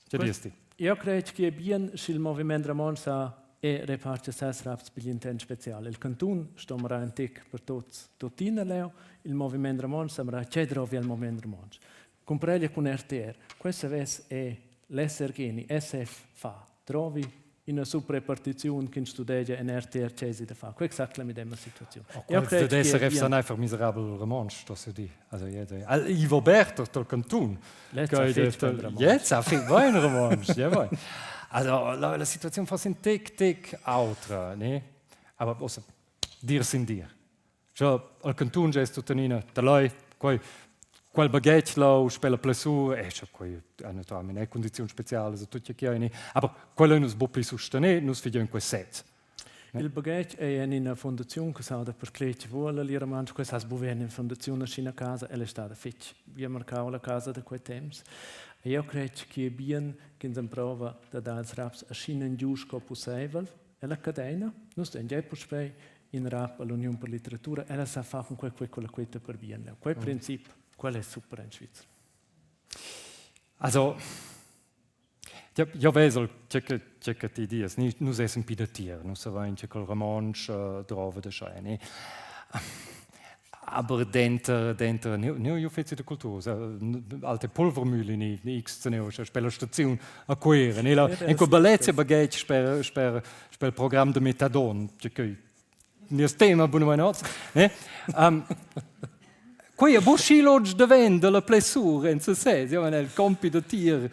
Che dies ti? Eu crei che è bien sch'il moviment romontsch sa e reparte ses raps per l'intent special. Il cantun sto mara un tic per tuts tuttina leu, il moviment romontsch sa mara che drovi il moviment romontsch. Cumpreglia cun RTR. Questa vess è l'esser geni, SF fa. Trovi ina suprepartiziun ch'ins studegia en RTR tgei da far. Quei exact la medema situaziun. Oh, quels da SRF san einfach miserabel romontsch, sto se dir. Also Ivo Berter dal cantun. Jetzt ha fetg bein romontsch, jawohl. Also la, la situaziun fosse in tic tic autra, ne? Aber ossa dir sin dir. Cioè, al cantun già è tuttenina, da lei, quei quel baghetg lau spella plessur, e cioè, quei è naturalmente è condizioni speciali, so tutto che è, aber quello nus bo pli sostener, nus figian quei sez. Il baghetg ei en ina fundaziun che s'auda per cletg vuol l'ira manch, questa has buven in fundaziun a casa, ella è stata fetg bien marcau la casa da quei temps. E eu crei che è bien ch'ins emprova da dar ils raps aschi giu sco pusseivel ella cadeina. Nus dein già puspei in rap all'Uniun per litteratura, ella sa far con quei quei quella queta per bien. Quei princip, quel è super in Svizzera. Also Ja, ja vesel tge che tge che ti dias. Ni nus essan pi datier, nus savein che col romontsch uh, drova da schai, ne? Aber denter denter neu neu io feci de cultura, alte Pulvermühle ni ni x neu sper la staziun a Cuira, ne la en quel bellezia baghetg sper sper sper il program de metadon, che che nies tema bunamain oz, ne? Um, quei è buc schi lunsch davent dalla plessur en sesez, io il compito tier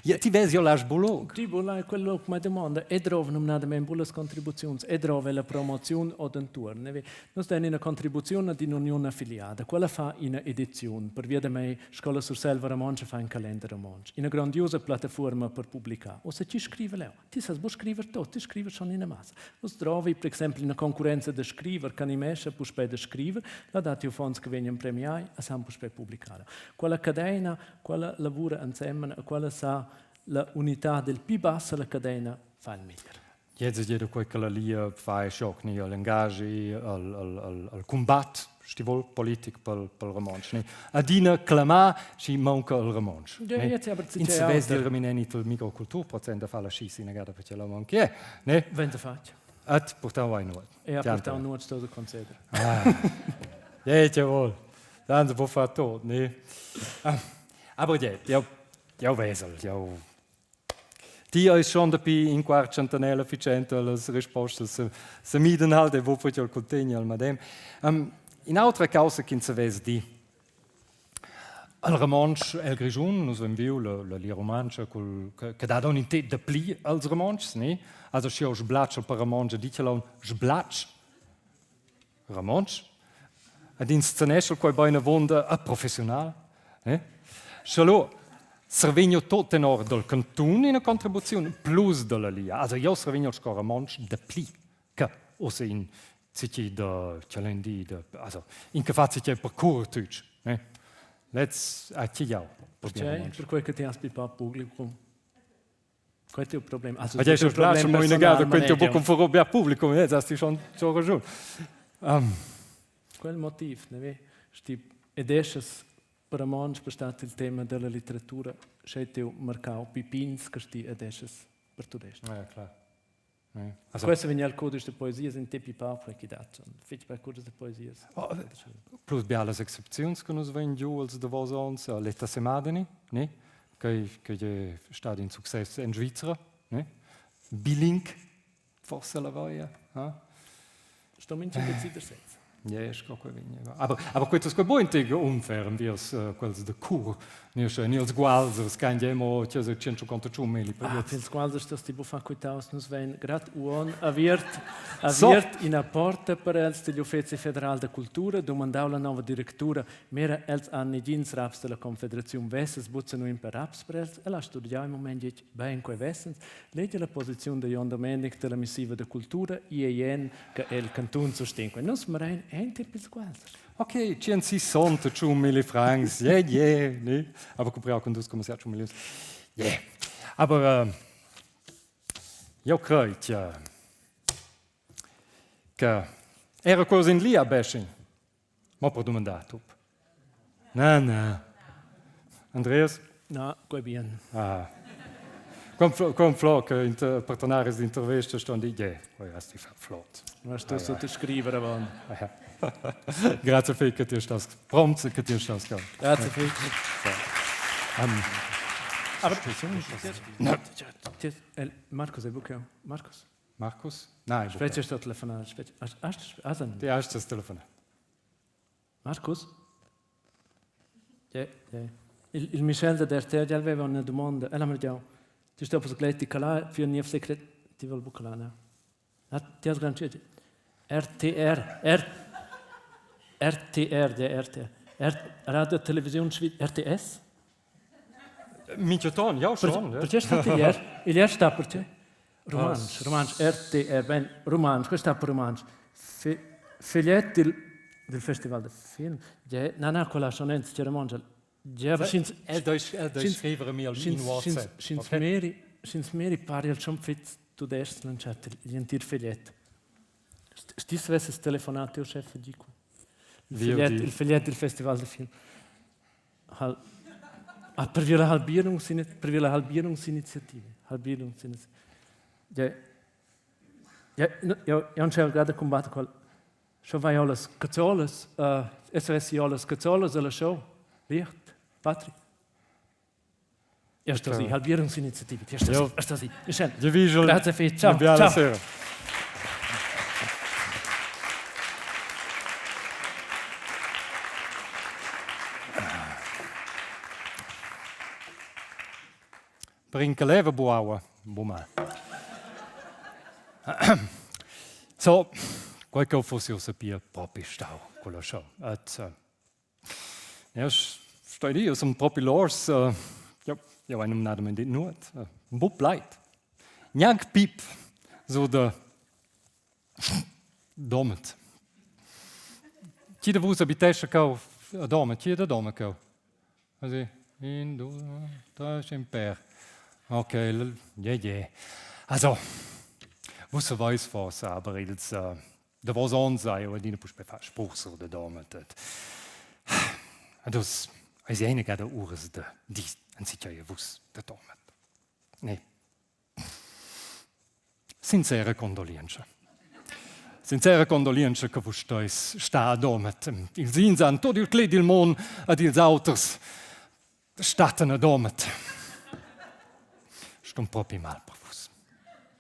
Ja, ti vesi io lasch bulog. Ti bulai quello che mi domanda e drov numnadament bullas contribuziuns e drov la promoziun o dentuorn. Nus den ina contribuziun ad in'uniun affiliada. Quella fa ina ediziun. Per via da mei Scola Surselva Romontscha fa in calender romontsch. Ina grandiosa plattaforma per publicar. O se ti scrive leu. Ti sas buc scriver tot, ti scriver schon ina massa. Vus drovi per exempel ina concurrenza da scriver che animescha puspei da scriver, la datti uffants che vegnan premiai e san puspei publicar. Quella cadeina, quella lavura ensemen e quella sa la unità del più bassa la cadeina fa il meglier. Jetzt jeder quei che la Lia fa schoc ni al engagi al, al, al, al combat stivol politic pel, pel romontsch. Ne? Adina clamar schi manca il romontsch. Ja, ne? In se ves dir reminenit il microculturprozent da far la schi sinagada perché la manca è, ne? Wenn der fatg. Et portau ein nuot. E ha portau nuot sto da conceder. Ah. Ja, jawohl. Dann se può far tot, ne? Ah. Aber ja, jau, jau vesel, jau. Ti eis schon dapi in quart tschentanel efficient, las rispostas se, se miden halt e wo il cuntegn al madem. Um, in autra causa ch'ins savess dir. Al romontsch el Grischun, nus vein viu la, la Lia Rumantscha cul, che, che dat un tec dapli als romontschs, ne? Also schi ho sblatsch per romontsch, dice un sblatsch romontsch. Ed inscenescha quei bein avonda a professional. Ne? Sche lu survegno tot tenor dal cantun ina contribuziun plus dalla Lia. Also io survegno sco romontsch dapli che ussa in zichi da Chalendi, da, also in che fa zichi per cur tütsch. Ne? Let's a chi jau. Per quei che ti has pipà publicum. Questo è il problem. Also, Ma è un problem personal, quindi un po' conforme pubblico, ne, das ist schon schon ragione. Um. Quel motiv, ne, ve? Sti ed esches per amons per stat il tema della literatura, sche teu marcau pipins che sti ed esches per tudestg. Ja, klar. Also, Questo vegn al cudesch de poesias in tepi papre chi dat schon fitg bei cudesch de poesias. Oh, plus bialas excepziuns che nus vein giu als davos ons, Letta Semadeni, ne? Che che è stat in success en Svizzera, ne? Biling, forse la voia, ha? Sto mincha decider sez. Ja, sco quei vegn. Aber, aber questo è buon teg unfair enviers uh, quels de cur, ni ni els gualsers, che andiamo cioè 151 meli. Ah, ils gualsers das ti buffar quitaus, nus vein grad uon aviert aviert so. ina porta per els degli Uffeci federal da cultura, domandau la nova directura, mera els han negins raps della Confederaziun vesses buca nu in per raps per els, el ha studiau im moment ditg bein quei vessens, Legia la posiziun da Jon Domenic della missiva da cultura IEN che el cantun sustegn. Nus marein entir pils Gualsers. Ok, 160 mille francs, yeah, yeah, ne? Aber cupriau con 2,7 millions. Yeah. Aber äh, io crei che che era quasi in lia bashing. Ma per dumandar tup. Na, na. Andreas? Na, quei bien. Ah. Com, com flot che inter partenaris d'intervista ston dir, yeah, quei hast du flot. Ma sto ah, ja. scrivere avant. Ah, ja. Grazie fitg che ti stas prompt che ti stas qua. Grazie fitg. Um, Aber no. Marcus è buca. Marcus. Marcus? Nein. Spetga sto telefonar. Spetga. Hast Ti hast telefonar. Marcus? Ja, ja. Il, il Michel da RTR già aveva una domanda. Ella mi ha ti sto per gleiti calà für niev secret ti vol buca là, no? Ti has gran RTR, R, RTR, der RTR, R, Radio Televisione Schweiz, RTS? Minchaton, jau schon. Perché sta igl Igl sta perché? Rumantsch, rumantsch, RTR, ben, rumantsch, questo sta per rumantsch. Figliet del, del Festival del Film, na, na, quella schon enz c'era mongia. El doi scrivere mi in WhatsApp. Sch'ins meri, sch'ins meri pari al schon fit tudestg lanciat l'entir figliet. Stis vesses telefonato teu chef dico. Il figliet, il figliet del Festival del Film. Hal, ah, per la halbierungsin per la halbierungsinitiative. Halbierungsinitiative. Ja, ja, ja, ja, non c'è grado combattere quel. Scho vai alles cazzolas, uh, SOS alles cazzolas alla show. Licht, Patrick. Erst das Halbierungsinitiative. Erst das, erst das. Grazie fitg. Ciao. Ciao. Brinca leva buaua, buma. So, quei che fossi ussa pia propi stau quella show. Et, uh, ja, stoi dir, sun propi lors, uh, ja, ja, ein numnadament nuot, uh, buc plait. Gnanc pip, so da Domet. Chi da vus abitescha cheu a Domet? Chi è da Domet cheu? Così, in, due, tre, in per. Ok, je, je. Also, vus saveis forsa, aber ils uh, davos onns hai jeu adina puspei fatg spruchs sur da Domat. Ed dus eis ei ina uras da di enzatgei vus da Domat. Nee. Sincera condolientscha. Sincera condolientscha che vus steis sta a Domat. Ils ins han tot il clet dil mon ed ils auters stattan a Domat. Stun propi mal per vus.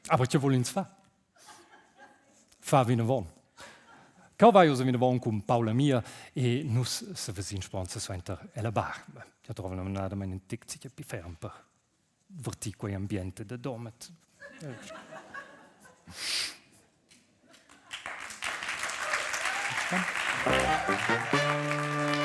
Aber che vul ins far? Fa vinavon. Cau vai ussa vinavon cun Paula Mia e nus se vesin spronza suenter ella bar. Ja trova nominadamain in tic sicher pi ferm per vertir quei ambiente da Domat. Thank you.